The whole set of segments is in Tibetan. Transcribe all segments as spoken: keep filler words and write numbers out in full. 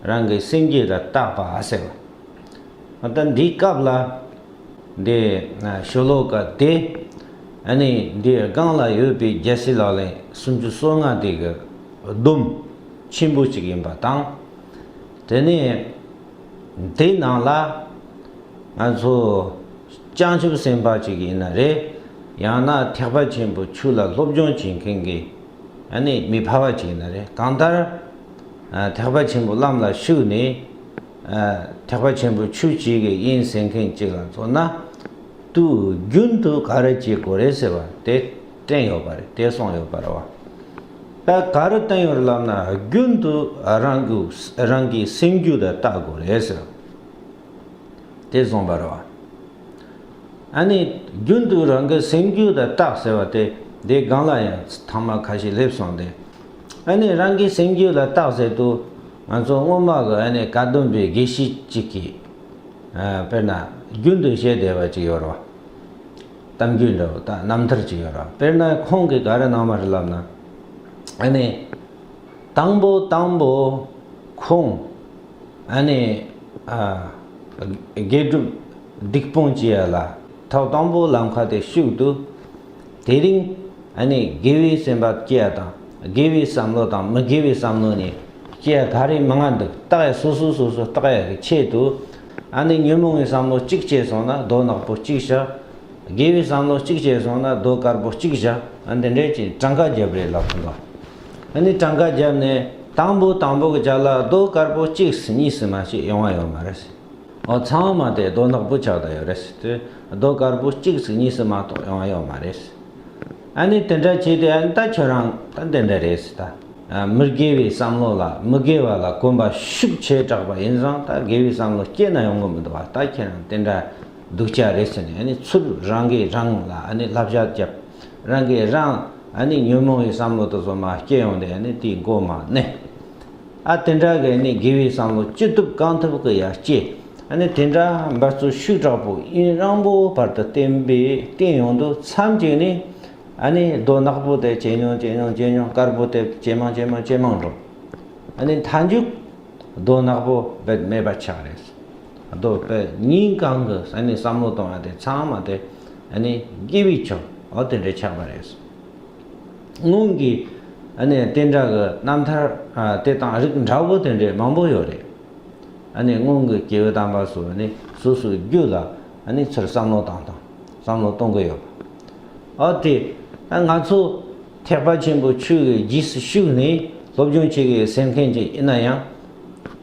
རང་གི་སེམས་རྒྱུད་ལ་བརྟག་པ་ཟེར་བ། ད་འདིའི་སྐབས་ལ་འདི་ཤོ་ལོ་ཀ་དེ་ཨ་ནི་འདིའི་སྒང་ལ་ཡོད་པའི་རྒྱལ་སྲས་ལག་ལེན་སུམ་ཅུ་སོ་ལྔ་དེ་གི་སྡོམ་ཆེན་པོ་ཅིག་ཡིན་པ་དང་། དེ་ནས་དེའི་ནང་ལ་ང་ཚོ་བྱང་ཆུབ་སེམས་དཔའ་ཅིག་ཡིན་ན་རེད། ཡང་ན་ཐེག་པ་ཆེན་པོའི་ཆོས་ལ་སློབ་སྦྱོང་བྱེད་མཁན་གྱི་ཨ་ནི་མི་ཕལ་པ་ཅིག་ཡིན་ན་རེད། གང་ལྟར་ཨ་ཐེག་པ་ཆེན་པོའི་ལམ་ལ་ཞུགས་ནས་ཨ་ཐེག་པ་ཆེན་པོའི་ཆོས་བྱེད་ཀྱི་ཡིན་ཟེར་མཁན་ཅིག་ལ་མཚོན་ན། དུས་རྒྱུན་དུ་ག་རེ་བྱེད་དགོས་རེད་ཟེར་བ་དེ་བསྟན་ཡོད་པ་རེད། དེ་གསུངས་ཡོད་པ་རེད་བ། ད་ག་རེ་བསྟན་ཡོད་རེད་ལབ་ན། རྒྱུན་དུ་རང་གི་རང་གི་སེམས་རྒྱུད་ལ་བརྟག་དགོས་རེད་ཟེར། དེ་གསུངས་པ་རེད་བ། ཨ་ནི་རྒྱུན་དུ་རང་གི་སེམས་རྒྱུད་ལ་བརྟག་ཟེར་བ་དེ་འདི་སྒང་ལ་ཡང་ཐེངས་མ་ཁ་ཤས་སླེབས་སོང་སྟེ། ཨ་ནི་རང་གི་སེམས་རྒྱུད་ལ་བརྟག་ཟེར་དུས་ང་ཚོ་སྔོན་མ་གི་ཨ་ནི་བཀའ་གདམས་པའི་དགེ་བཤེས་གཅིག་གིས་ཨ་དཔེར་ན་རྒྱུན་དུ་བཤད་བསྡད་པ་ཅིག་ཡོད་རེད་བ། གཏམ་རྒྱུད་འདྲ་བོ་དང་རྣམ་ཐར་ཅིག་ཡོད་རེད་བ། དཔེར་ན་ཁོང་གིས་ག་རེ་གནང་བ་རེད་ལབ་ན། ཨ་ནི་དང་པོ་དང་པོ་ཁོང་ཨ་ནི་ཨ་དགེ་སྒྲུབ་སྡིག་སྤོང་བྱེད་ཡ་ལ་ཐོག་དང་པོ་ལམ་ཁ་དེ་ཞུགས་དུས། དེ་རིང་ཨ་ནི་དགེ་བའི་སེམས་པ་སྐྱེ་ཡ་དང་དགེ་བའི་བསམ་བློ་དང་མི་དགེ་བའི་བསམ་བློ་ནི་སྐྱེ་ཡ་ག་རེ་མང་ང་འདུག་བརྟག་ཡ། སོ་སོ་སོ་སོ་བརྟག་ཡ་གི་ཆེད་དུ་ཨ་ནི་ཉོན་མོངས་པའི་བསམ་བློ་གཅིག་སྐྱེས་སོང་ན་རྡོ་ནག་པོ་གཅིག་བཞག་དགེ་བའི་བསམ་བློ་གཅིག་སྐྱེས་སོང་ན་རྡོ་དཀར་པོ་གཅིག་བཞག་ཨ་འདི་འདྲའི་ཅིག་གྲངས་ཀ་བརྒྱབ་རེད་ལབ་སོང་ལ། ཨ་ནི་གྲངས་ཀ་བརྒྱབ་ནས་དང་པོ་དང་པོ་གི་ཆ་ལ་རྡོ་དཀར་པོ་གཅིག་གཉིས་སུ་མ་ཞིག་ཡོང་བ་ཡོད་མ་རེད། འོ་ཚང་མ་དེ་རྡོ་ནག་པོ་ཆགས་བསྡད་ཡོད་རེད་ཟེར་དུས། རྡོ་དཀར་པོ་གཅིག་ཙམ་གཉིས་སུ་མ་གཏོགས་ཡོང་བ་ཡོད་མ་རེད་ཟེར། ཨ་ནི་དེ་འདྲ་བྱས་ཏེ་ཨ་ནི་ད་ཁྱོད་རང་ད་དེ་འདྲ་རེད་ཟེར་ད། ཨ་མི་དགེ་བའི་བསམ་བློ་ལ་མི་དགེ་བ་ལ་གོམས་པ་ཤུགས་ཆེ་དྲགས་པ་ཡིན་ཙང་ད་དགེ་བའི་བསམ་བློ་སྐྱེ་ན་ཡོང་གི་མི་འདུག་བ། ད་ཁྱེད་རང་དེ་འདྲ་སྡུག་ཅག་རེད་ཟེར་ནས་ཨ་ནི་ཚུར་རང་གིས་རང་ལ་ཨ་ནི་བསླབ་བྱ་བརྒྱབ། རང་གིས་རང་ཨ་ནི་ཉོན་མོངས་པའི་བསམ་བློ་དེ་ཚོ་མར་སྐྱེ་ཡོང་སྟེ་ཨ་ནི་དེའི་མགོ་མར་མནན། ཨ་དེ་འདྲ་གི་ནི་དགེ་བའི་བསམ་བློ་ཅི་ཐུབ་གང་ཐུབ་ཀྱི་ཡར་སྐྱེ། ཨ་ནི་དེ་འདྲ་འབད་རྩོལ་ཤུགས་དྲག་པོ་ཡུན་རིང་པོ་བར་དུ་བསྟེན་པའི་བསྟེན་ཡོང་དུས་མཚམས་གཅིག་ནས་ཨ་ནི་རྡོ་ནག་པོ་དེ་ཇེ་ཉུང་ཇེ་ཉུང་ཇེ་ཉུང་། དཀར་པོ་དེ་ཇེ་མང་ཇེ་མང་ཇེ་མང་འགྲོ། ཨ་ནི་མཐའ་མཇུག་རྡོ་ནག་པོ་རྦད་མེད་པ་ཆགས་རེད། རྡོ་རྦད་ཉིན་གང་གི་ཨ་ནི་བསམ་བློ་གཏོང་བ་དེ་ཚང་མ་དེ་ཨ་ནི་དགེ་བའི་ཕྱོགས་འོ་དེ་འདྲ་ཆགས་པ་རེད། སྔོན་གྱི་ཨ་ནི་དེ་འདྲ་གི་རྣམ་ཐར་ཨ་དེ་དང་རིགས་འདྲ་བོ་དེ་འདྲའི་མང་པོ་ཡོད་རེད། ཨ་ནི་སྔོན་གྱི་སྐྱེས་བུ་དམ་པ་ཚོ་ཨ་ནི་སོ་སོའི་རྒྱུད་ལ་ཨ་ནི་ཚུར་བསམ་བློ་བཏང་དང་བསམ་བློ་གཏོང་གི་ཡོད་པ། ཨ་དེ་ཨ་ང་ཚོ་ཐེག་པ་ཆེན་པོའི་ཆོས་ཀྱི་རྗེས་སུ་ཞུགས་ནས་སློབ་སྦྱོང་བྱེད་ཀྱི་ཟེར་མཁན་ཅིག་ཡིན་ན་ཡང་།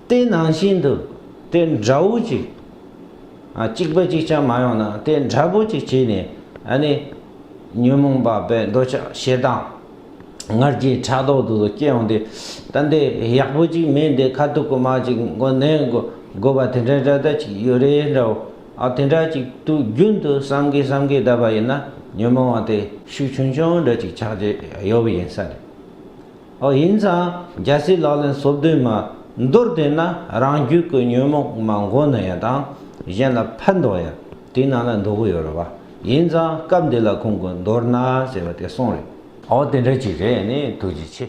དེ་ནང་བཞིན་དུ་དེ་འདྲ་བོ་ཅིག་ཨ་གཅིག་པ་གཅིག་རྐྱང་མ་ཡོང་ན་དེ་འདྲ་པོ་ཅིག་བྱས་ནས་ཨ་ནི་ཉོན་མོངས་པ་པའི་འདོད་ཆགས་ཞེ་སྡང་ང་རྒྱལ་ཕྲག་དོག་དེ་ཚོ་སྐྱེ་ཡོང་དུས། ད་འདི་ཡག་པོ་ཅིག་མིན། འདི་ཁ་ཐུག་གི་མ་ཅིག་མགོ་ནས་མགོ་དགོས་པ་དེ་འདྲ་འདྲ་ད་ཅིག་ཡོད་རེད་འདྲ་བོ། ཨ་དེ་འདྲ་ཅིག་ཏུ་རྒྱུན་དུ་བསམ་གི་བསམ་གི་བསྡད་པ་ཡིན་ན་ཉོན་མོངས་པ་དེ་ཤུགས་ཆུང་ཆུང་འདྲ་ཅིག་ཆགས་རྒྱུ་ཡོད་པ་ཡིན་ས་རེད། ཨོ་ཡིན་ཙང་རྒྱལ་སྲས་ལག་ལེན་སོ་བདུན་མ་མདོར་བསྡུས་ན་རང་རྒྱུད་ཀྱི་ཉོན་མོངས་མ་མགོ་ན་ཡ་དང་གཞན་ལ་ཕན་འདོགས་ཡ་དེའི་ནང་ལ་འདུ་གི་ཡོད་རེད་བ། ཡིན་ཙང་སྐབས་འདི་ལ་ཁོང་གིས་མདོར་ན་ཟེར་བ་དེ་གསུངས་རེད། ཨོ་དེ་འདྲ་ཅིག་རེད། ནི་ཐུགས་རྗེ་ཆེ།